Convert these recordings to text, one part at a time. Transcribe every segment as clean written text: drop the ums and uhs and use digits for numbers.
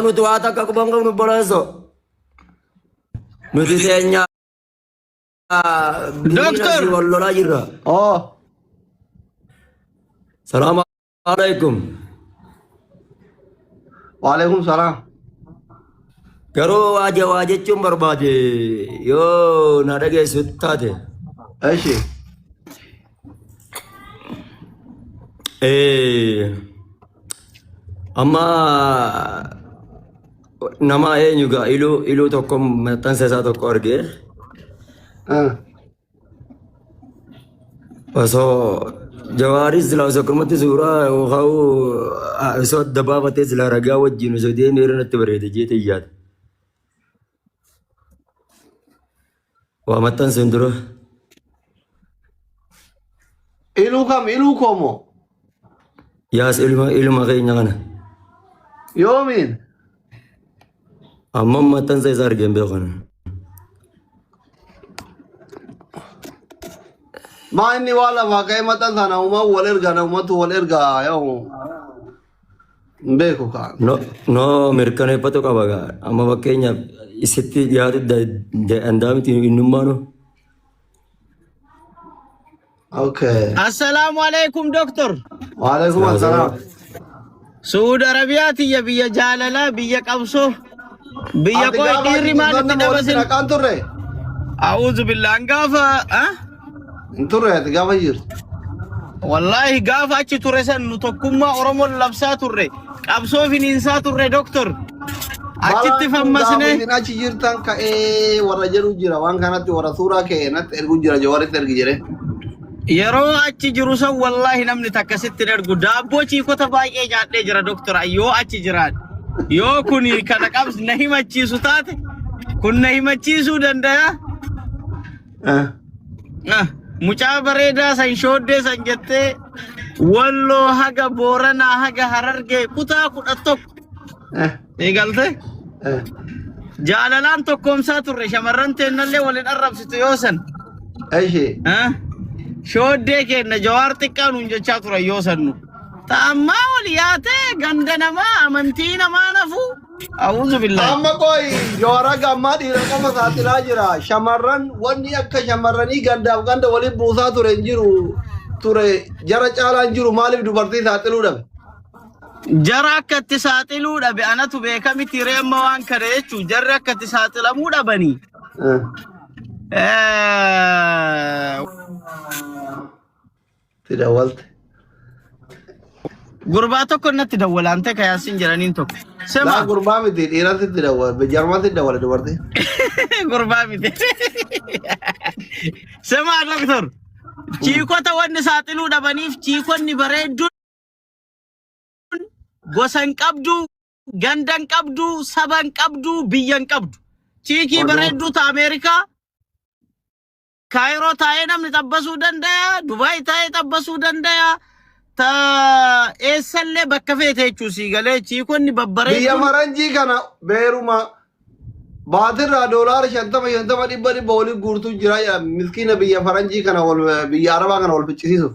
Nuti waa takka quba hin qabnu obboleessoo. Nuti teenya biriin Doctor! asii wal lolaa jirra. Oh, Salaam alaikum. waalaikum salaam. Garuu waa waa jechuun barbaade yoo na dhageessu taate. Eshi. Amma nama eenyu gaa iluu iluu tokko maxxansa isaa tokko argee osoo jawaaris silaa osoo akkanumatti suuraa yookaan osoo adda baafatee silaa ragaa wajjin osoo deemee irra natti bareeda jeetee yaada. Waa maxxansuun dura. Iluu kam iluu koo moo? Yaas ilma ilma keenya kana. Yoomiin? Amma maxxansa isaa argeen beeku kana. Maa inni waan lafaa ka'ee maxxansa namuma wal erga namumatu wal erga yoo hin beeku kaan. No, no mirkaneeffatu qaba gaa. Amma fakkeenyaaf isitti dhiyaatu danda'a miti innummaanu. Okay. Assalaamu alaikum doktor. Waalaikum assalaam. Suud Arabiyaa tiyya biyya jaalalaa biyya qabsoo biyya Ati koo gaafa dhiirri achi maal jirtu itti nama walitti dabasin. naqaan turre? A'uuzu billaan gaafa ah? Hin turre ati gaafa jirtu. Wallaahi gaafa achi ture san nu tokkummaa Oromoon labsaa turre qabsoo finiinsaa turre doktor. Achitti Balaan kun gaafa fammasne isin achi jirtan ka'ee warra jedhu jira waan kanatti warra suuraa ka'e natti ergu jira jawaaritti ergi jedhee. Yeroo achi jiru san wallaahi namni takka sitti hin ergu. Daabboo chiikota baay'ee nyaadhee jira doktor yoo achi jiraadhe. Yoo kun kana qabs na himachiisu taate kun na himachiisuu danda'a. Eh. Ah, Mucaa bareedaa san shooddee san jettee walloo haga booranaa haga harargee kutaa 11 Eh. eegalte. Eh. Jaalalaan tokkoomsaa turre shamarran teennallee waliin arrabsitu yoo san. Eshi. Ah, Shooddee keenna jawaar xiqqaa nuun jechaa turan yoo sannu. Ta'ammaa wal yaatee ganda namaa amantii namaa nafuu. A'uuzu billaahi. Amma qoy joora gammaa dhiira qofa saaxilaa jira. Shamarran wanni akka shamarranii gandaaf ganda waliin buusaa ture hin jiru ture jara caalaa hin jiru maaliif dubartii saaxiluu dhabe? Jara akka itti saaxiluu dhabe anatu beeka miti ree amma waan kana jechuun jarri akka itti saaxilamuu dhabanii. Itti dawwalte. Gurbaa tokko natti dawwalaan ta'e kayaasiin jedhaniin tokko. Sema Laa gurbaa miti dhiiratti itti dawwale jarmatti itti dawwale dubartii. Gurbaa miti. Sema doktor. Chiikota wanni saaxiluu dhabaniif chiikonni bareedduun gosa hin qabdu, ganda hin qabdu, saba hin qabdu, biyya hin qabdu. Chiikii Oduu. bareedduu ta Ameerikaa Kaayiroo taa'ee namni xabbasuu danda'a, Dubaay taa'ee xabbasuu danda'a. Ta eessallee bakka feete jechuu sii galee chiikonni Biyya babbareedduun faranjii kana beeruma baatirraa doolaara 50 50 100 100 waliin guurtuu jira jedha miskiina biyya faranjii kana wal biyya arabaa kana wal ficcisiisuuf.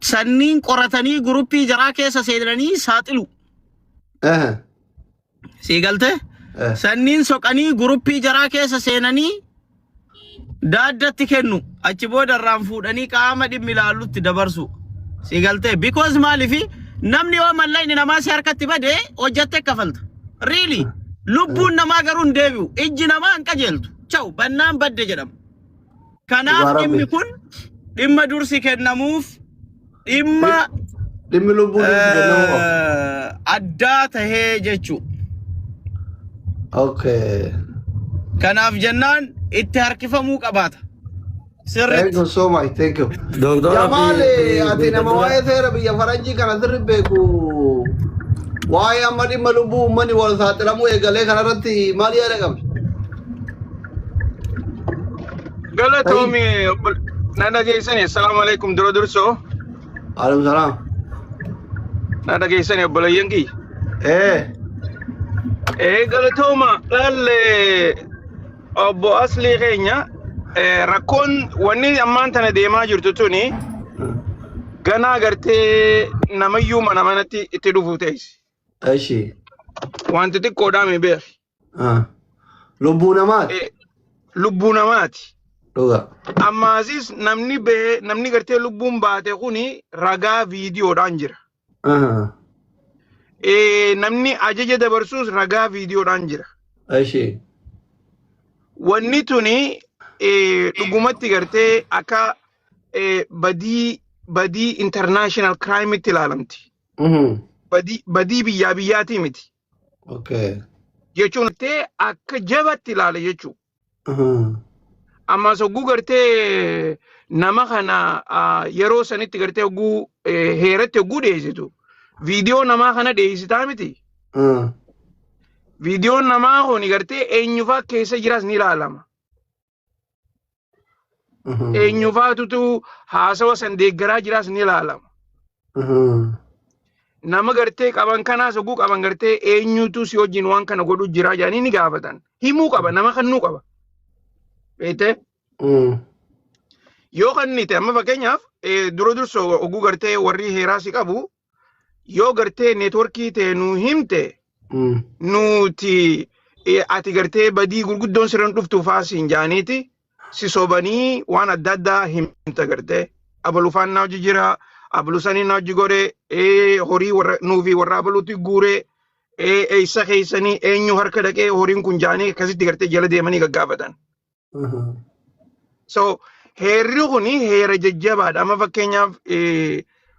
Sanniin qoratanii guruppii jaraa keessa seenanii saaxilu. Eh, Sii galtee? eh. Sanniin soqanii guruppii jaraa keessa seenanii daaddatti kennu. Achi booda irraan fuudhanii qaama dhimmi ilaallutti dabarsu. Sii galtee? Because maaliifi namni yoo mallaqni namaa si harkatti bade hojjattee kafalta. Really? Lubbuun namaa garuu hin deebi'u. Ijji namaa hin qajeeltu. Chaw bannaan badde jedhama. Kanaaf Dhugaa dhimmi rabbi. kun dhimma dursi kennamuuf dhimma Dhimmi lubbuu dursi kennamuu qaba. addaa tahee jechuu. Okay. Kanaaf jennaan itti harkifamuu qabaata. Thank Sirriitti. you so much. Thank you. Doktora Jamaal ati nama waa'ee seera biyya faranjii kana sirri beeku. Waa'ee amma dhimma lubbuu uummanni wal saaxilamuu eegalee kanarratti maal yaada qabdi? Galatoomi na dhageessani. Assalaamu alaikum dura dursoo. Alaikum salaam. Na dhageessani obboleeyyan kiyya. Ee. Ee galatooma laalle obbo Aslii keenya rakkoon wanni ammaan tana deemaa jirtu tuni ganaa gartee namayyuu mana manatti itti dhufu teessi. Eshi. Wanti xiqqoodhaa mi beeki. Ah. Lubbuu namaati. Lubbuu namaati. Dhugaa. Ammaasis namni bahee namni gartee lubbuun baate kuni ragaa viidiyoodhaan jira. Ah. Namni ajaja dabarsuus ragaa viidiyoodhaan jira. Ishee. Wanni tuni dhugumatti gartee akka badii international crime itti ilaalamti. Badii biyyaa biyyaatii miti. Okay. Jechuun gartee akka jabatti ilaala jechuudha. Mhm. Ammas hogguu gartee nama kana yeroo sanitti gartee hogguu heeratti hogguu dhiyeessitu viidiyoo namaa kana dhiyeessitaa miti. Mm. Viidiyoon namaa kun gartee eenyufaa keessa jiras ni ilaalama. Mhm. Eenyufaatutu haasawa san deeggaraa jiras ni ilaalama. Mhm. Nama gartee qaban kanaas hogguu qaban gartee eenyutu si wajjin waan kana godhu jira jedhanii ni gaafatan. Himuu qaba, nama kannuu qaba. Beektee? Mm. Yoo kannite amma fakkeenyaaf dura dursoo hogguu gartee warri heeraa si qabu yoo gartee neetworkii ta'e nuu himte nuti ati gartee badii gurguddoon sirran dhuftu faa siin jaaniiti si sobanii waan adda addaa himta. Gartee abalu faan na hojii jira, abalu sanii na hojii godhe, horii warra nuufi warra abaluutti guure, eessa keessanii eenyu harka dhaqee horiin kun jaanii akkasitti gartee jala deemanii gaggaafatan. Mhm. So heerri kuni heera jajjabaadha. Amma fakkeenyaaf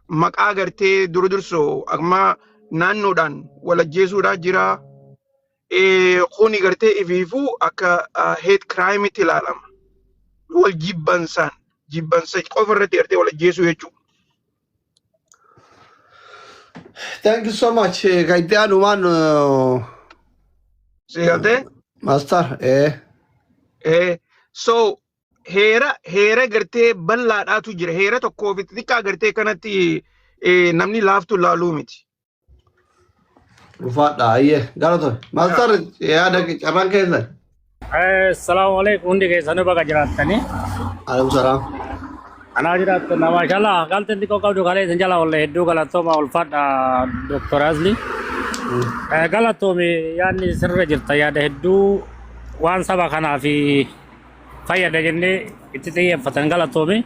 maqaa gartee dura dursoo amma naannoodhaan walajjeesuudhaa jira. Kuni gartee ifiifuu akka hate crime itti ilaalama. Wal jibbansaan jibbansa qofa irratti gartee walajjeesuu jechuudha. Thank you so much. Kan itti aanu waan Si galtee? Master. So heera gartee bal'aadhaatu jira. Heera tokkoo fi xixiqqaa gartee kanatti namni laaftu laaluu miti. Ulfaadha, ayyee galatoomi. Master, yaada carraan keessan. Assalamu alaikum, hundi keessanuu baga jiraattanii. Alaikum salaam. Anaa jiraattan, maashallah, galteen xiqqoo qabdu kalee isin jala olle. Hedduu galatooma, ulfaadha Dr. Asli. Galatoomi, yaadni sirra jirta, yaada hedduu waan saba kanaa fi fayyada jennee itti xiyyeeffatan, galatoomi.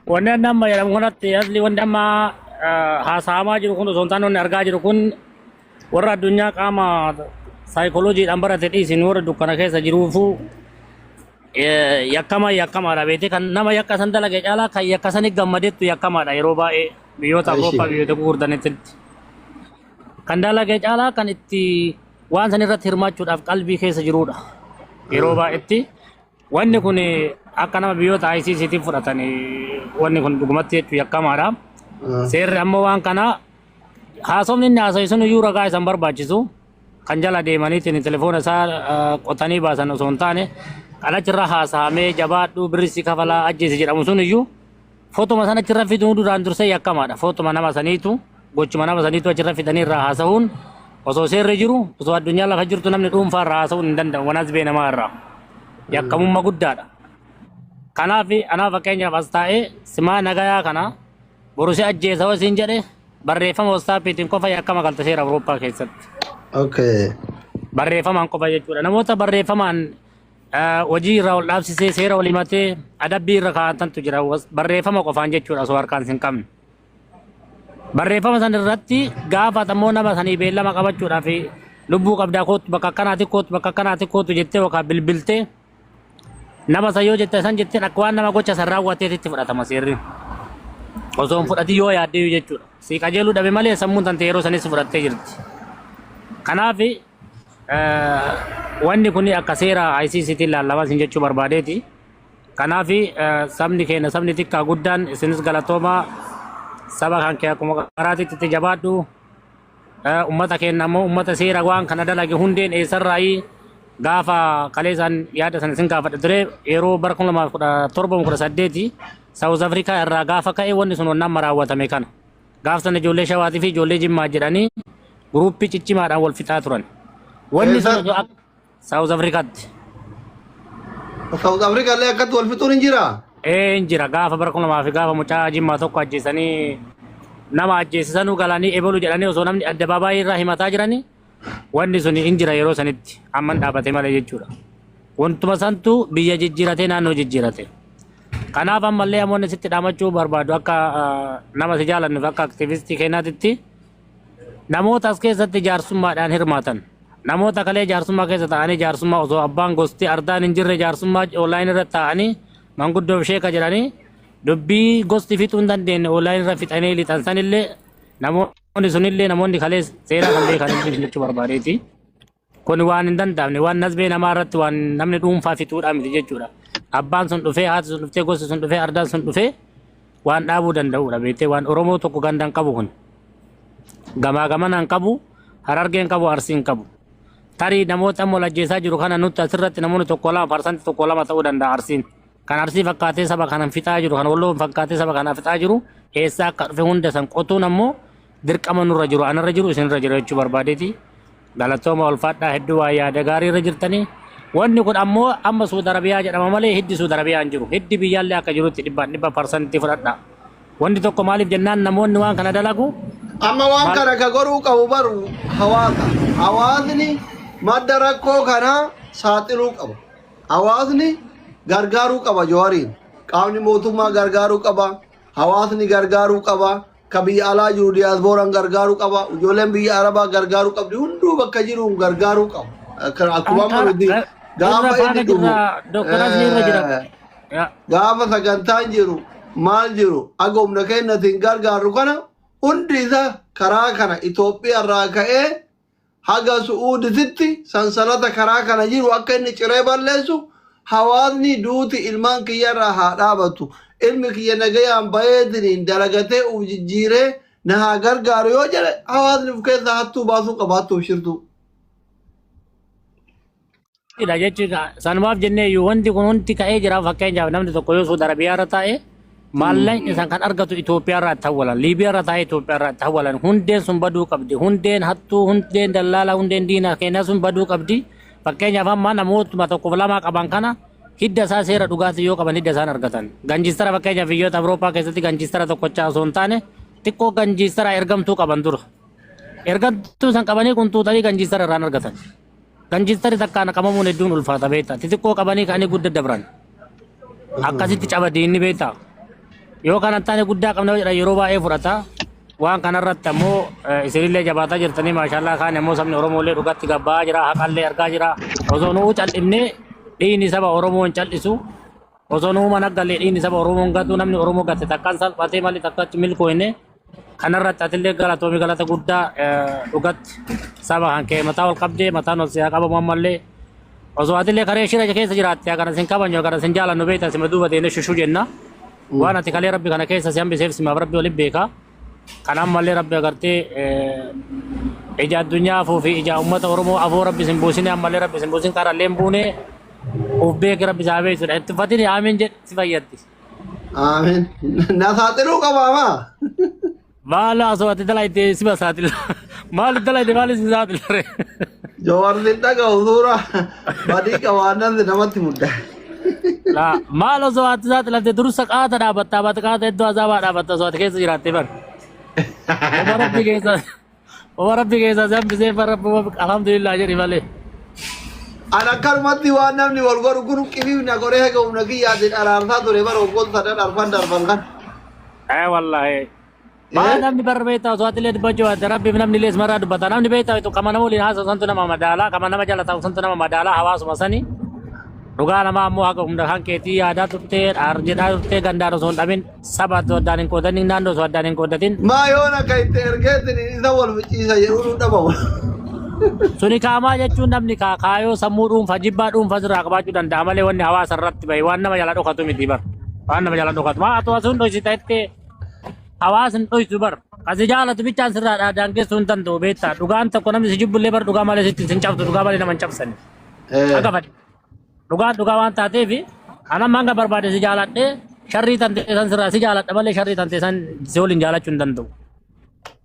Wanni inni amma jedhamu kanatti asli wanni amma haasa'amaa jiru kun osoo hin taane, wanni argaa jiru kun warra addunyaa qaama saayikoloojiidhaan barate dhiisin, warra dukkana keessa jiruufu yakkama yakkamaadha beekte. Kan nama yakka san dalage caalaa kan yakka sani gammadettu yakkamaadha yeroo baay'ee biyyoota Awurooppaa, biyyoota gurguddanitti. Kan dalage caalaa kan itti waan san irratti hirmaachuudhaaf qalbii keessa jirudha. Yeroo baay'etti wanni kun akka nama biyyoota ICCtiin fudhatan wanni kun dhugumatti jechuu yakkamaadha. Seerri ammoo waan kana haasofni inni haasa'e sun iyyuu ragaa isan barbaachisu, kan jala deemaniitiin telefoona isaa qotanii baasan osoo hin taane, kan achirra haasa'amee jabaadhu, birrisi kafalaa, ajjeese jedhamu sun iyyuu footuma sana achirra fiduun duraan dursee yakkamaadha. Footuma nama saniitu, gochuma nama saniitu achirra fidanii irraa haasa'uun, osoo seerri jiru, osoo addunyaa lafa jirtu, namni dhuunfaa irraa haasa'uun hin danda'amu. Wanas bee namaa irraa yakkamummaa guddaadha. Kanaaf anaa fakkeenyaaf as taa'ee simaa nagayaa kana boru si ajjeesa yoo siin jedhe, barreeffama WhatsAppiitiin qofa yakkama galta seera Awurooppaa keessatti. Barreeffamaan qofa jechuudha. Namoota barreeffamaan hojii irraa ol dhaabsisee, seera ol himatee adabbii irra kaa'atantu jira. Barreeffama qofaan jechuudha, osoo harkaan hin qabne. Barreeffama san irratti gaafa ammoo nama sanii beellama qabachuudhaaf, lubbuu qabdaa kootu, bakka akkanaati kootu, bakka akkanaati kootu jettee yookaan bilbiltee nama san yoo jette san jetteen, akka waan nama gocha san raawwateetitti fudhatama seerri. Osoo hin fudhatin yoo yaaddee jechuudha. Si qajeeluu dhabe malee sammuun tante yeroo sanis fudhattee jirti. Kanaaf wanni kun akka seera ICCtiin ilaalamaa isin jechuu barbaadeeti. Kanaaf sabni keenya, sabni xiqqaa guddaan, isinis galatoomaa, saba kan kee akkuma karaatitti itti jabaadhu. Ummata keenya ammoo ummata seera waan kana dalage hundeen eessarraayi gaafa kaleessaan yaada sana isin gaafadha ture, yeroo bara 2017 18 South Africa irraa gaafa ka'e wanni sun wannaan raawwatame kana. Gaaf sana ijoollee Shawaatii fi ijoollee Jimmaa jedhanii guruppii ciccimaadhaan wal fixaa turan. Wanni sun osoo akka South Africaatti. South Africa illee akkatti wal fixuun hin jiraa? Ee, hin jira. Gaafa bara 2000 fi gaafa mucaa Jimmaa tokko ajjeesanii, nama ajjeesisanuu galanii ebolu jedhanii, osoo namni addabaabaayii irraa himataa jiranii. Wanni sun hin jira yeroo sanitti amman dhaabate malee jechuudha. Wantuma santu biyya jijjiirate naannoo jijjiirate. Kanaaf ammallee namoonni sitti dhaamachuu barbaadu akka nama si jaalannuuf akka aktivistii keenyaatitti namoota as keessatti jaarsummaadhaan hirmaatan. Namoota kalee jaarsummaa keessa taa'anii jaarsummaa osoo abbaan gosti ardaan hin jirre jaarsummaa online irra taa'anii manguddoof sheeka jedhanii dubbii gosti fixuu hin dandeenye online irra fixanii lixan sanillee namoonni sunillee namoonni kalee seera kan beekan jechuu barbaadeeti. Kun waan hin danda'amne waan nasbee namaa irratti waan namni dhuunfaa fixuudha miti jechuudha. Abbaan sun dhufee haati sun dhuftee gosti sun dhufee ardaan sun dhufee waan dhaabuu danda'uudha beektee waan Oromoo tokko gandaan qabu kun. Gamaa gamanaan qabu Harargeen qabu Arsiin qabu. Tarii namoota amma wal ajjeesaa jiru kana nutti asirratti namoonni tokko lama parsantii tokko lama ta'uu danda'a Arsiin. Kan Arsii fakkaatee saba kanan fixaa jiru kan Walloo fakkaatee saba kana fixaa jiru eessaa akka dhufe hunda san qotuun ammoo dirqama nurra jiru anarra jiru isinirra jiru jechuu barbaadeeti. Galatooma ulfaadhaa hedduu waa yaada gaarii irra jirtanii. Wanni kun ammoo amma Suudi Arabiyaa jedhama malee hiddi Suudi Arabiyaa hin jiru. Hiddi biyyaallee akka jirutti dhibbaan dhibba parsantii fudhadha. Wanni tokko maaliif jennaan namoonni waan kana dalagu Amma waan maal kana ka godhuu qabu baru hawaasa. Hawaasni madda rakkoo kanaa saaxiluu qaba. Hawaasni gargaaruu qaba Jawariin. Qaamni mootummaa gargaaruu qaba. Hawaasni gargaaruu qaba. Ka biyya alaa jiru diyaaspooraan gargaaruu qaba. Ijoolleen biyya Arabaa gargaaruu qabdi. Hunduu bakka jiruun gargaaruu qaba. Akkuma amma nuti irra gaafa faana inni dhufu jirra Dooktar Asli irra jira. Yaa. gaafa sagantaan jiru maal jiru aga humna keenyatiin gargaarru kana hundi isaa karaa kana Itoophiyaa irraa ka'ee haga Su'uudititti sansalata karaa kana jiru akka inni ciree balleessu hawaasni duuti ilmaan kiyya irraa haa dhaabatu. Ilmi kiyya nagayaan baheetiniin dalagatee uf jijjiiree na haa gargaaru yoo jedhe hawaasni uf keessaa hattuu baasuu qaba hattuuf shirtuu. Dha jechuudha. Sanumaaf jennee iyyuu wanti kun hundi ka'ee jira. Fakkeenyaaf namni tokko yoo Suudi Arabiyaa irra taa'e maallaqni isaan kan argatu Itoophiyaa irraa itti hawwalan. Liibiyaa irra taa'ee Itoophiyaa irraa itti hawwalan. Hundeen sun baduu qabdi. Hundeen hattuu, hundeen dallaalaa, hundeen diinaa keenyaa sun baduu qabdi. Fakkeenyaaf amma namootuma tokkoof lamaa qaban kana hidda isaa seera dhugaatii yoo qaban hidda isaan argatan. Ganjistara fakkeenyaaf biyyoota Awurooppaa keessatti ganjistara tokkochaa osoo hin taane xiqqoo ganjistara ergamtuu qaban dura. Ergamtuu san qabanii kuntuutanii ganjistara irraan argatan. Ganjistari takkaan qabamuun hedduun ulfaata beektaa. Xixiqqoo qabanii ka'anii gudda dabran. Akkasitti caba diinni beektaa. Yoo kana hin taane guddaa qabna jedhan yeroo baay'ee fudhata. Waan kanarratti ammoo isinillee jabaataa jirtanii maashaallaa kaan ammoo sabni Oromooillee dhugatti gabba'aa jira haqallee argaa jira. Osoo nuu cal'ifnee dhiigni saba Oromoo hin cal'isu. Osoo nuu mana galee dhiigni saba Oromoo hin gatu namni Oromoo gate takkaan salphatee malee takkatti milkooyne. Kanarratti atillee galatoomi galata guddaa dhugatti saba kan kee mataa ol qabdee mataan ol siyaa qabamu ammallee osoo atillee karee shira keessa jiraatte kana sin kabajnu kana sin jaalannu beekta sima duuba deemnee shushuu jenna. Waan ati kalee rabbi kana keessa si hambiseef simaaf rabbi waliin beeka. Kana ammallee rabbi agartee ija addunyaa afuu fi ija uummata Oromoo afuu rabbi sin buusine ammallee rabbi sin buusin qarallee hin buune uf beeki rabbi isaa beeksudha. Itti uffatini amiin jedhi si fayyaddi. Amiin. Na saaxiluu qabaamaa? Maal osoo ati dalayte sima saaxila. Maal dalayte maal si saaxila ree? Jawaar sin dhaga'u suura badii qabaannan namatti mudda. Laa maal osoo ati saaxilamte dursa qaata dhaabatta baata qaata iddoo azaabaa dhaabatta osoo ati keessa jiraatte bar. Oma rabbi keessa oma rabbi keessa si hambisee bar alhamdulillah jedhi malee. An akkanumatti waan namni wal godhu kun qibiif na godhee haga humna kiyyaatiin araarsaa ture bara waggoota sadan arfan darban kan. Ee wallaahi. Maa namni barra beektaa osoo ati illee dubbachuu baatte rabbiif namni illee simarraa dubbata. Namni beektaa itu kama nama waliin haasa'u santu nama madaalaa kama nama jala taa'u santu nama madaalaa hawaasuma sani. Dhugaa namaa ammoo haga humna kan keetii yaadaa turtee dhaar jedhaa turtee gandaan osoo hin dhabin saba osoo addaan hin qoodatin naannoo osoo addaan hin qoodatin. Maa yoon akka itti ergeetiin isa wal ficiisa jedhuun hin dhabamu. Suni kaamaa jechuun namni kaayoo sammuu dhuunfaa jibbaa dhuunfaa sirraa qabaachuu danda'a malee wanni hawaasa irratti bahe waan nama jala dhokatu miti bar. Waan nama jala dhokatu. Maa atoo asuun dhoksita jettee hawaasni dhoysu bar. Kasi jaalatu bichaan sirraa daangessuu hin danda'u beektaa. Dhugaan tokko namni si jibbullee bar dhugaa malee sitti sin cabsu dhugaa malee nama hin cabsani. Akka fadhi. Dhugaan dhugaa waan taateef ana amma hanga barbaade si jaaladhee sharrii tan ta'e san sirraa si jaaladha malee sharrii tan ta'e san si waliin jaalachuu hin danda'u.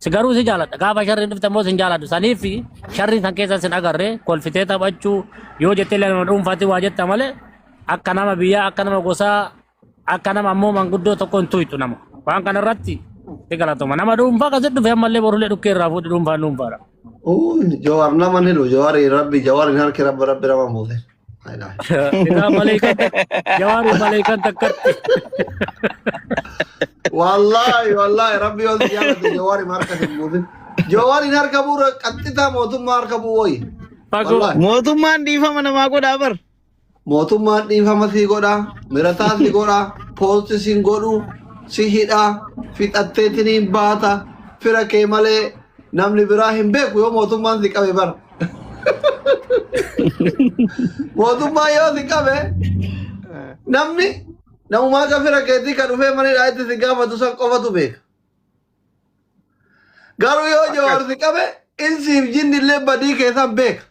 Si garuu si jaaladha. Gaafa sharriin dhufte immoo sin jaaladhu. Saniif sharrii san keessa sin agarre kolfitee taphachuu yoo jettee nama dhuunfaatti waa jetta malee akka nama biyyaa akka nama gosaa akka nama ammoo manguddoo tokko hin tuytu nama. Waan kana irratti si galatoma. Nama dhuunfaa akkasitti dhufe ammallee borullee dhukkee irraa fuudhi dhuunfaan dhuunfaadha. Jawaar nama hin hidhu. Jawaari rabbi Jawaariin harki rabbi rabbi nama muute. Isaa maleekan Jawaari maleekan takkatti. Wallaahi wallaahi rabbi yoo si jaalate Jawaariin harka hin buusin. Jawaariin harka bu'uura qaxxitaa mootummaa harka bu'u wayyi. Fagoo. Wallaahi. Mootummaan dhiifama namaa godhaa bar. Mootummaan dhiifama sii godhaa, mirataa si godhaa, post siin godhu, si hidhaa, fixatteetiniin baata, fira kee malee namni biraa hin beeku yoo mootummaan si qabe bara. Mootummaan yoo si qabe namni namumaa akka fira keetii kan dhufee mana hidhaa itti si gaafatu san qofatu beeka. Garuu yoo Jawaar si qabe insiif jinni illee badii keessan beeka.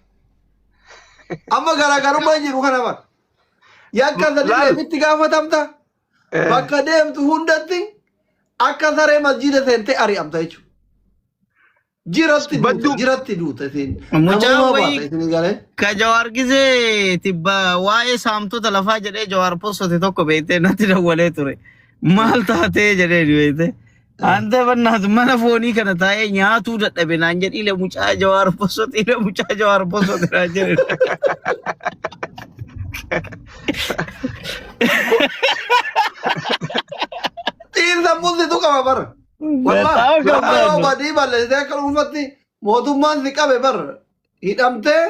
Amma garaagarummaan jiru kana bara. Yakka sadillee Laal. itti gaafatamta. Bakka deemtu hundatti akka saree masjiida seentee ari'amta jechuudha. Jiratti duuta, jiratti duuta isin. Mucaan Namummaa wayii baata isin galee. ka Jawaar gizee tibba waa'ee saamtota lafaa jedhee Jawaar postote tokko beektee natti dawwalee ture. Maal taatee jedhee beekte. Ante bannaatu mana foonii kana taa'ee nyaatuu dadhabe naan jedhi ile mucaa Jawaar postote ile mucaa Jawaar postote naan jedhe. Xiinsammuu situ qaba bara. Wallaahi Betaam amma yoo kabbaadhu. badii balleessitee akka dhuunfatti mootummaan si qabe bar hidhamtee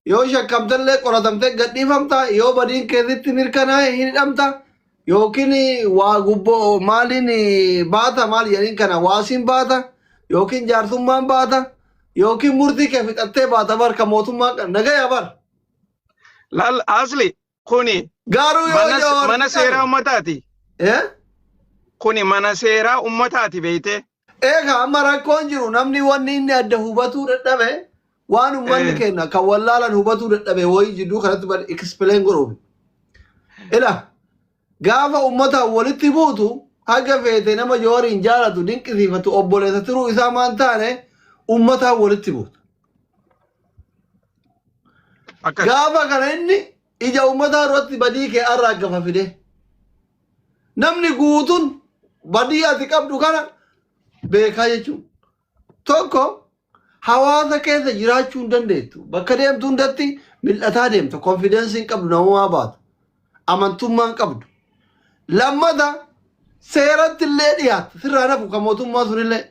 yoo shakkamtellee qoratamtee gadhiifamta, yoo badiin keessitti mirkanaa'e hin hidhamta yookiin waa gubboo maaliin baata, maal jedhaniin kana waasiin baata yookiin jaarsummaan baata yookiin murtii kee fixattee baata bar ka mootummaan kan nagaya bar. Laal asli kuni Garuu yoo mana Jawaar mana si qabe seeraa ummataati. eh? Kuni mana seeraa ummataati beeyte. Egaa amma rakkoon jiru namni wanni inni adda hubatuu dadhabe waan uummanni keenya kan wallaalan hubatuu dadhabe wayii jidduu kanatti bar explain godhuuf. Ila gaafa uummataan walitti buutu haga feete nama Jawaariin jaalatu dinqisiifatu obboleessa tiruu isaa maan taane uummataan walitti buutu. Akkas. Gaafa kana inni ija uummataa irratti badii kee arraaggafa fide. Namni guutuun badii ati qabdu kana beekaa jechuudha. Tokko hawaasa keessa jiraachuu hin dandeettu. Bakka deemtu hundatti mil'ataa deemta. Confidence hin qabdu, namummaa baatu. Amantummaa hin qabdu. Lammata seeratti illee dhiyaatta. Sirraa nafu kan mootummaa sunillee.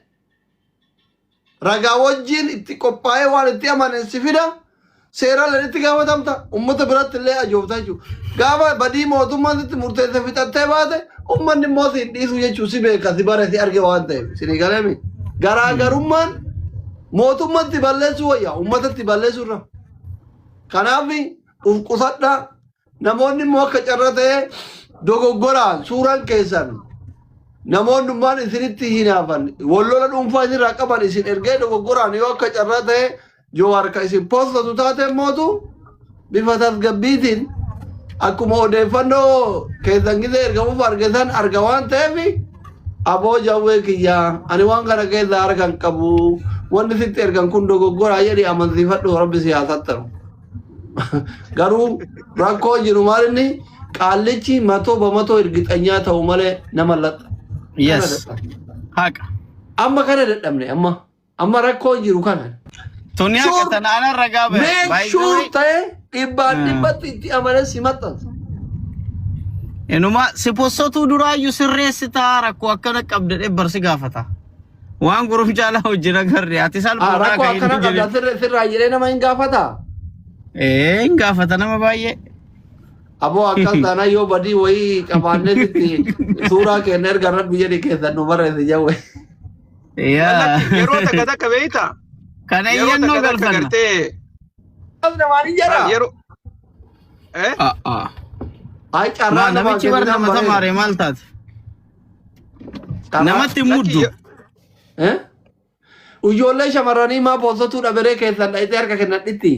Ragaa wajjin itti qophaa'ee waan itti amanen si fida. Seeraan itti gaafatamta. Uummata biratti illee ajoofta jechuudha. Gaafa badii mootummaan sitti murteesse fixattee baate uummanni immoo si hin dhiisu jechuun si beeka, si bare, si arge waan ta'eef. Sini galeemi. Garaagarummaan mootummatti balleessuu wayya uummatatti balleessuu irra. Kanaaf uf qusadhaa. Namoonni immoo akka carra ta'ee dogoggoraan suuraan keessan namoonni ummaan isinitti hinaafan wallola dhuunfaa isinirraa qaban isin ergee dogoggoraan yoo akka carraa ta'e Jawaar ka isin postatu taate mootu bifa tasgabbiitiin akkuma odeeffannoo keessan gisee ergamuuf argesan arga waan ta'eef aboo jawwee kiyyaa ani waan kana keessaa harka hin qabu, wanni sitti ergan kun dogoggoraa jedhi amansiifadhu, rabbi si haa sattaru. Garuu rakkoo jiru maal inni qaallichi matoo bamatoo irgixanyaa ta'u malee nama laxa. Kana dadhabne. Haqa. Amma kana dadhabne, amma rakkoo jiru kana. Tuni haqa tana ana ragaa bahe. Make By the sure way, ta'e dhibbaan dhibbatti itti amane si maxxansa. Inuma si postotuu duraayyuu sirreessitaa rakkoo akkana qabda dhebbar si gaafata. Waan gurum caalaa wajjin agarre ati salphuudhaa Rakkoo kan akkana inni qabda jedhe. sirre sirraa jedhee nama hin gaafataa? Ee, hin gaafata nama baay'ee. Aboo akkas taanaan yoo badii wayii qabaannee sitti suuraa keenya erga rabbi jedhi keessan nu barreessi jawwe. Yaa. Lakki yeroo takka takka beeyta. Kana Yeroo iyyannoo takka takka galfanna. gartee As namaan hin jedhaa? Yeroo Ah, ah. Ay carraa Maa namaa namichi bar kenninaan nama bareeda. tamaare maal taate? Carraa. Namatti Lakki muddu. Eh? Ijoollee shamarranii maa poostotuu dhaberee keessan dhayitee harka kennadhitti?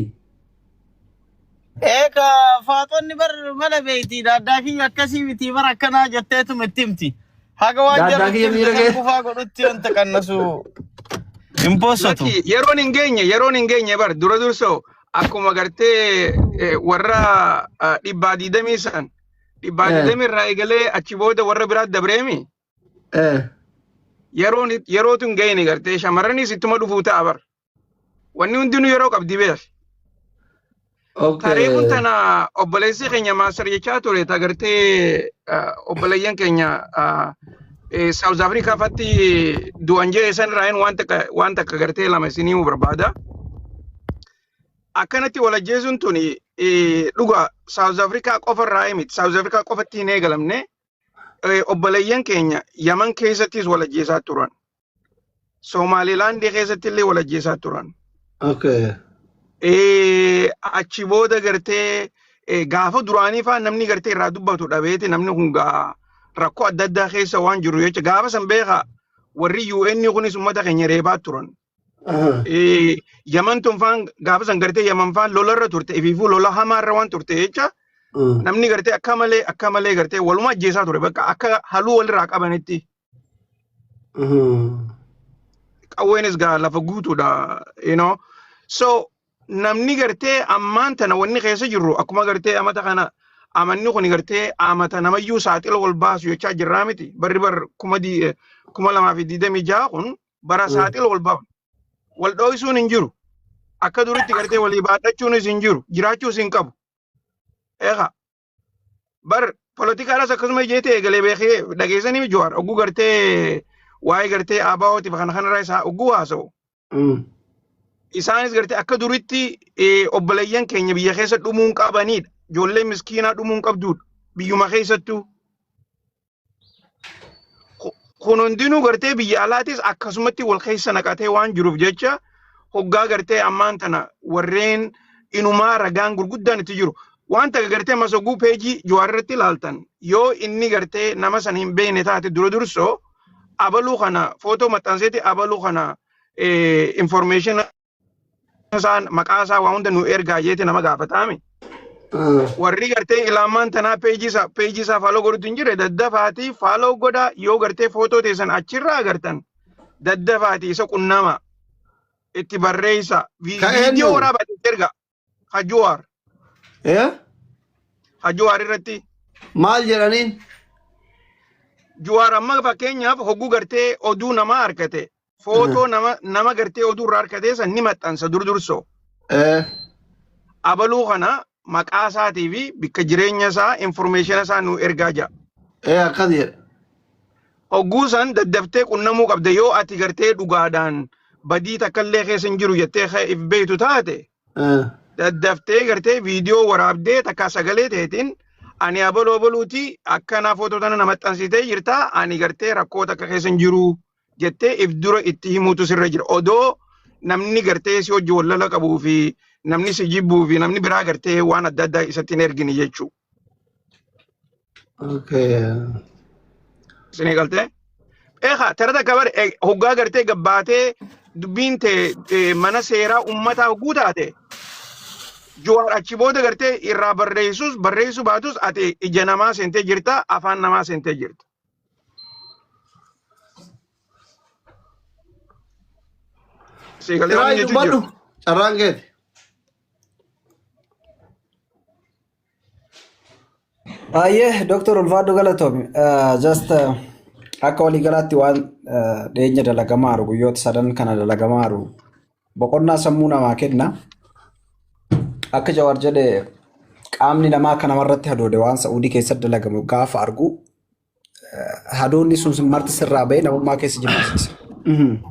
Eega faaxonni bar mala beeyti daaddaa kiyya akkasii miti bar akkanaa jetteetuma itti himti. Haga waan Daaddaa jarri kiyya itti miira himte san kee. kufaa godhutti wanta qannasu hin poostatu. Lakki yeroon hin geenye bar dura dursoo akkuma gartee warra 120 san dhibbaa 20 irraa eegalee achi booda warra biraatti dabreemi. Yeroon yerootu hin geenye gartee shamarranis ittuma dhufuu ta'a bar. Wanni hundinuu yeroo qabdi beeki. Tareefuun tana obboleessi keenya maastar jechaa ture ta gartee obboleeyyan keenya South Africa fatti du'an jee san irraa waan takka gartee lama isinii himuu barbaada. Akkanatti wal ajjeesuun tuni dhuga South Africa qofa irraa miti. South Africa qofatti hin eegalamne. Obboleeyyan keenya Yaman keessattis wal ajjeesaa turan. Somaalilaandii keessatti illee wal ajjeesaa turan. Achi booda gartee gaafa duraanii faa namni gartee irraa dubbatu dhabeeti namni kun gaa rakkoo adda addaa keessa waan jiru jecha gaafa san beekaa warri UN kunis uummata keenya reebaa turan. Yaman tun faan gaafa san gartee Yaman faan lolarra turte ifiifuu lola hamaarra waan turte jecha namni gartee akka malee gartee waluma ajjeesaa ture bakka akka haluu walirraa qabanitti. Qawweenis gaa lafa guutuudha. So namni gartee ammaan tana wanni keessa jirru akkuma gartee amata kana amanni kun gartee amata namayyuu saaxila wal baasu jechaa jirraa miti. Barri bar 2026 kun bara saaxila wal baasu. Wal dho'isuun hin jiru. Akka duritti gartee walii baadhachuunis hin jiru. Jiraachuus hin qabu. Eegaa bar poolitikaadhaas akkasuma jeetee eegalee beekee dhageessanii Jawaar oguu gartee waa'ee gartee ABO'tiif kana kanarraa isaa oguu haasa'u. Isaanis gartee akka duritti obboleeyyan keenya biyya keessa dhumuun qabanidha. Ijoollee miskiinaa dhumuun qabdudha. Biyyuma keessattuu. Kun hundinuu gartee biyya alaatis akkasumatti wal keessa naqatee waan jiruuf jecha hoggaa gartee ammaan tana warreen inumaa ragaan gurguddaan itti jiru. Waan takka gartee masoguu peejii Jawaar irratti ilaaltan yoo inni gartee nama san hin beekne taate dura dursoo abaluu kana footoo maxxanseeti abaluu kana information isaan maqaa isaa waa hunda nu ergaa jeeti nama gaafataami. Warri gartee ilaamaan tanaa peejii isaa follow godhutu hin jirre daddafaatii follow godhaa. Yoo gartee footoo teessan achirraa agartan daddafaatii isa qunnama itti barreessa. Ka Viidiyoo eenyu? waraabaa itti erga. Hajuwaar. Hajuwaar irratti. Maal jedhaniin? Juwaar amma fakkeenyaaf hogguu gartee oduu namaa argate footoo nama gartee oduu irraa argate san ni maxxansa dur dursoo. Abaluu kana maqaa isaatii fi bikka jireenya isaa information isaa nu ergaa jira. Akkas jedha. Hogguu san daddaftee qunnamuu qabda yoo ati gartee dhugaadhaan badii takkallee keessa hin jiru jettee if beektu taate daddaftee gartee viidiyoo waraabdee takka sagalee teetiin ani abaluu abaluuti akkanaa footoo tana na maxxansitee jirta, ani gartee rakkoo takka keessa hin jiru jettee if dura itti himuutu sirra jira. Odoo namni gartee si hojii wallala qabuu fi namni si jibbuu fi namni biraa gartee waan adda addaa isatti hin ergine jechuudha. Isinii galtee? Eegaa tara takka bare hoggaa gartee gabbaatee dubbiin ta'e mana seeraa uummataa hogguu taate Jawaar achi booda gartee irraa barreessus barreessuu baatus ati ija namaa seentee jirta, afaan namaa seentee jirta. Sii galee waan Siraaj jechuun jiru. dubbadhu. Carraan keeti. Baay'ee Dooktar Ulfaadhu galatoomi. Just akka waliigalaatti waan dhiyeenya dalagamaa jiru guyyoota sadan kana dalagamaa jiru boqonnaa sammuu namaa kenna. Akka Jawaar jedhe qaamni namaa akka namarratti hadoode waan Sa'uudii keessatti dalagamu gaafa argu hadoonni sun marti sirraa bahee namummaa keessa jibbisiisa.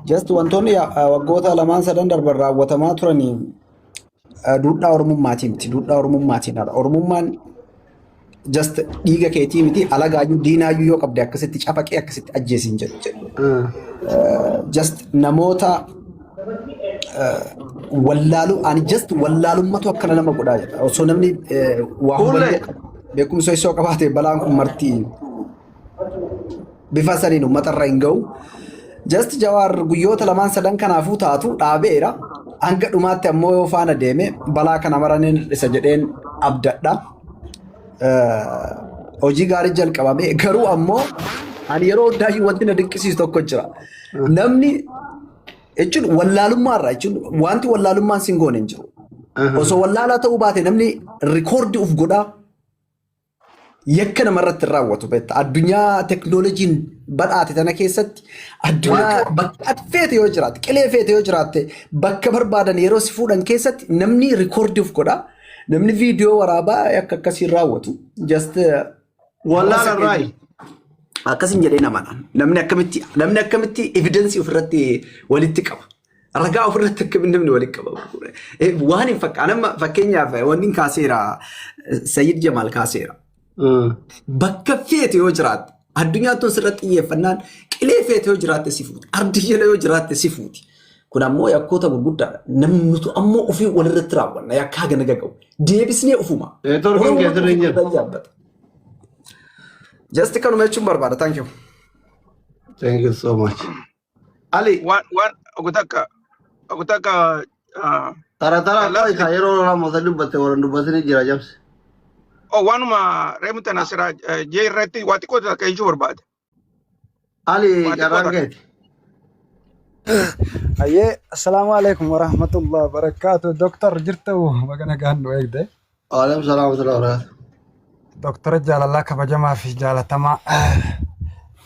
Just wantoonni waggoota lamaan sadan darban raawwatamaa turanii duudhaa Oromummaatii miti. Duudhaa Oromummaatiin ala. Oromummaan just dhiiga keetii miti, alagaayyuu diinaayyuu yoo qabde akkasitti cafaqee akkasitti ajjeesiin jedhu. Just namoota wallaaluu ani just wallaalummatu akkana nama godhaa jedha. Osoo namni waa Fuullee. hubannoo qabu beekumsa isoo qabaate balaan kun marti bifa saniin uummatarra hin ga'u. Just Jawaar guyyoota lamaan sadan kanaafuu taatu dhaabeera. Hanga dhumaatti ammoo yoo faana deeme balaa kana maraniin isa jedheen abdadha. Hojii gaarii jalqabame garuu ammoo ani yeroo hundaayyuu wanti na dinqisiisu tokko jira. Namni jechuun wallaalummaa irraa jechuun wanti wallaalummaan sin goone hin jiru. Osoo wallaalaa ta'uu baate namni record uf godhaa. Yakka namarratti hin raawwatu beekta. Addunyaa teknooloojiin badhaate tana keessatti addunyaa bakka ati feete yoo jiraatte, qilee feete yoo jiraatte, bakka barbaadan yeroo si fuudhan keessatti namni rikoordii of godha. Namni viidiyoo waraabaa yakka akkasii hin raawwatu. Just Wallaala irraayi. Akkasin jedhee namana. Namni akkamitti evidence ofirratti walitti qaba? Ragaa ofirratti akkamitti namni walitti qaba? Waan hin fakkaane amma fakkeenyaaf wanni hin kaaseera, Sayyid Jamaal kaaseera. Bakka feete yoo jiraatte, addunyaan tun sirratti xiyyeeffannaan, qilee feete yoo jiraatte si fuuti. Ardii jala yoo jiraatte si fuuti. Kun ammoo yakkoota gurguddaadha. Namni nuti ammoo ofii walirratti raawwanna yakkaa gana gaga'u. Deebisnee ofuma. Networkiin keessan hin jiru. Yaabbata. Just kanuma jechuun barbaada. Thank you. Thank you so much. Ali, Waan ogu takka tara tara qoy ka yeroo lama sadi dubbatte, warra dubbatanii jira jabse. Oh, waanuma reemu tana sira jee irratti waa xiqqoo takka jechuu barbaade. Ali, Waa xiqqoo carraan takka. keeti. Ayyee, assalaamu alaikum warahmatullahi wabarakaatu. Doktor, jirtu? Baga nagaan nu eegde. Waalaikum salaam wa rahmatullahi wa barakatuh. Doktora jaalalaa, kabajamaa fi jaalatamaa.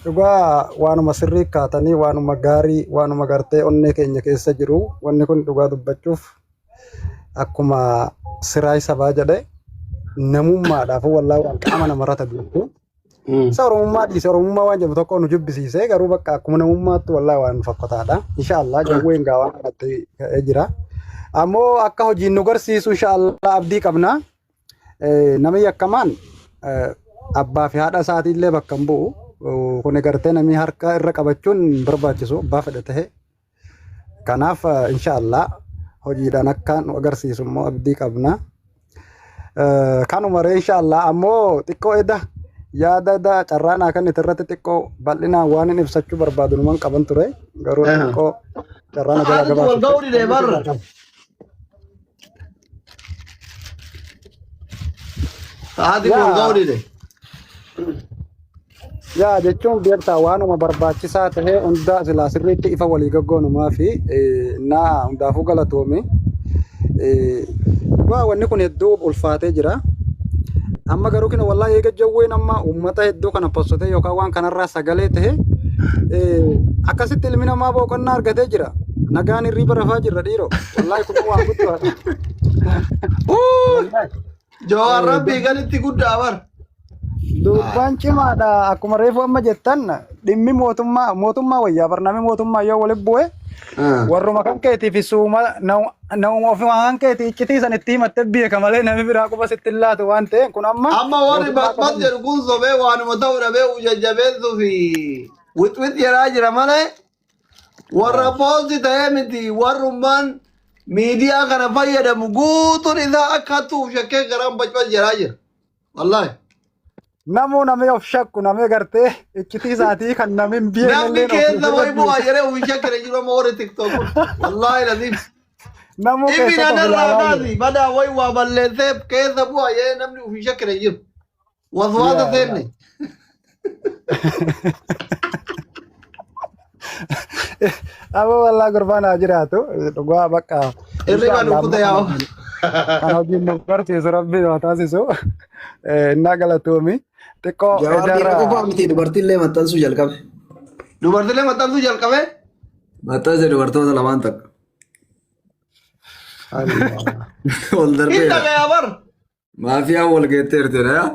Dhugaa waanuma sirrii kaatanii, waanuma gaarii, waanuma gartee onnee keenya keessa jiru. Wanni kun dhugaa dubbachuuf akkuma siraay sabaa jedhe, namummaadhaaf wallaa waan qaama namarratti dubbatu. Isa Oromummaa dhiise, Oromummaa waan jedhu tokko nu jibbisiise, garuu bakka akkuma namummaatti wallaa waan fakkotaadha. Inshaallah jawween gaa waan kanatti ka'ee jira. Ammoo akka hojiin nu garsiisu inshaallah abdii qabna. Namni yakkamaan abbaa fi haadha isaatiillee bakka hin bu'u. Kun gartee namni harka irra qabachuun hin barbaachisu abbaa fedhe ta'e. Kanaaf inshaallah hojiidhaan akka nu agarsiisu immoo abdii qabna. Kanuma ree, inshaallah ammoo xiqqoo eda yaada eda carraan kan irratti xiqqoo bal'inaan waan inni ibsachuu barbaadu numan qaban ture, garuu xiqqoo carraan jalaa Sa'aatitti wal ga'uu didee barra. Sa'aatiin wal ga'uu dide. Yaa, jechuun beektaa, waanuma barbaachisaa ta'e hunda silaa sirriitti ifa walii gaggoonumaa fi naa hundaafuu galatoomi. Dhugaa wanni kun hedduu ulfaatee jira. Amma garuu kina wallaahi eega jawween amma uummata hedduu kana postotee yookaan waan kanarraa sagalee ta'e, akkasitti ilmi namaa boqonnaa argatee jira. Nagaan hirriiba rafaa jirra dhiiroo. Wallaahi kun waan guddaadha. Jawaar rabbii galitti guddaa bar. Dubbaan cimaadha. Akkuma reefu amma jettan, dhimmi mootummaa mootummaa wayyaa barnaamii mootummaa yoo walitti bu'e, warruma kan keetii fi suuma nama ofuma kan keetii iccitii san itti himatte beeka malee namni biraa quba sitti hin laatu waan ta'eef, kun amma Amma warri mootummaa basbas jedhu kun sobee waanuma ta'u dhabee jajjabeessuu fi wixwix jedhaa jira malee, warra post ta'ee miti, warrummaan miidiyaa kana fayyadamu guutuun isaa akka hattuuf shakkee garaan bacbas jedhaa jira. Wallaahi. Namuu namni of shakku, namni gartee iccitii isaatii kan namni hin beekne Namni illee keessa wayi bu'aa jedhee ofii shakkire jiru amma warri TikTok kun. Wallaahi laziim. Namuu Ifi keessatti of nanarraa ilaalaa jira. kaasi badaa wayi waa balleessee keessa bu'aa jedhee namni ofii shakkire jiru. Waswaasa seenne. Amma wallaa gurbaan haa jiraatu, dhugaa bakka. Hirriba nu kute yaa'u. Kan hojiin nu barsiisu rabbi nu haa taasisu. Innaa galatoomi. Xiqqoo Jawaar dhiira edarra qofaa miti, dubartiillee maxxansuu jalqabe. Dubartiilee maxxansuu jalqabe. Maxxanse dubartoota lamaan takka. Ol Hin darbeera. dhagayaa bar. Maafiyaan wal geetteertedha yaa.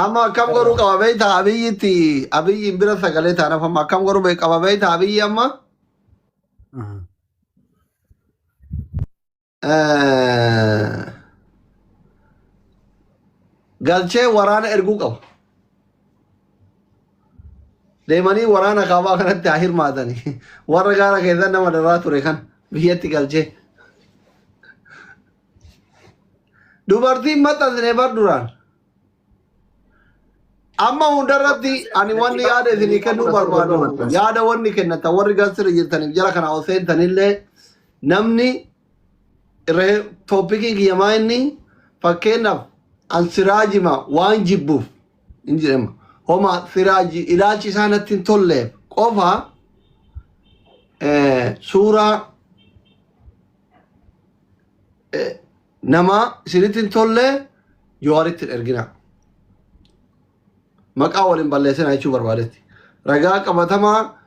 Amma akkam godhuu qaba beektaa Abiyyitti? Abiyyiin bira sagalee taanaaf amma akkam godhuu qaba beektaa Abiyyi amma? Galchee waraana erguu qaba. Deemanii waraana kaabaa kanatti haa hirmaatanii. Warra gaara keessa nama daraa ture kan biyyatti galchee. Dubartiin maxxansine bar duraan. Amma hundarratti ani wanni yaada isinii kennuu barbaadu, yaada wanni kennatan warri garsirra jirtaniif jara kana ol seentanillee, namni topiciin kiyyamaa inni fakkeenyaaf an Siraajima waan jibbuuf hin jedhama. Homa Siraaji ilaalchi isaa natti hin tolleef qofa suuraa Nama isinitti hin tolle Jawaaritti hin erginaa. Maqaa waliin balleessinaa jechuu barbaadetti. Ragaa qabatamaa.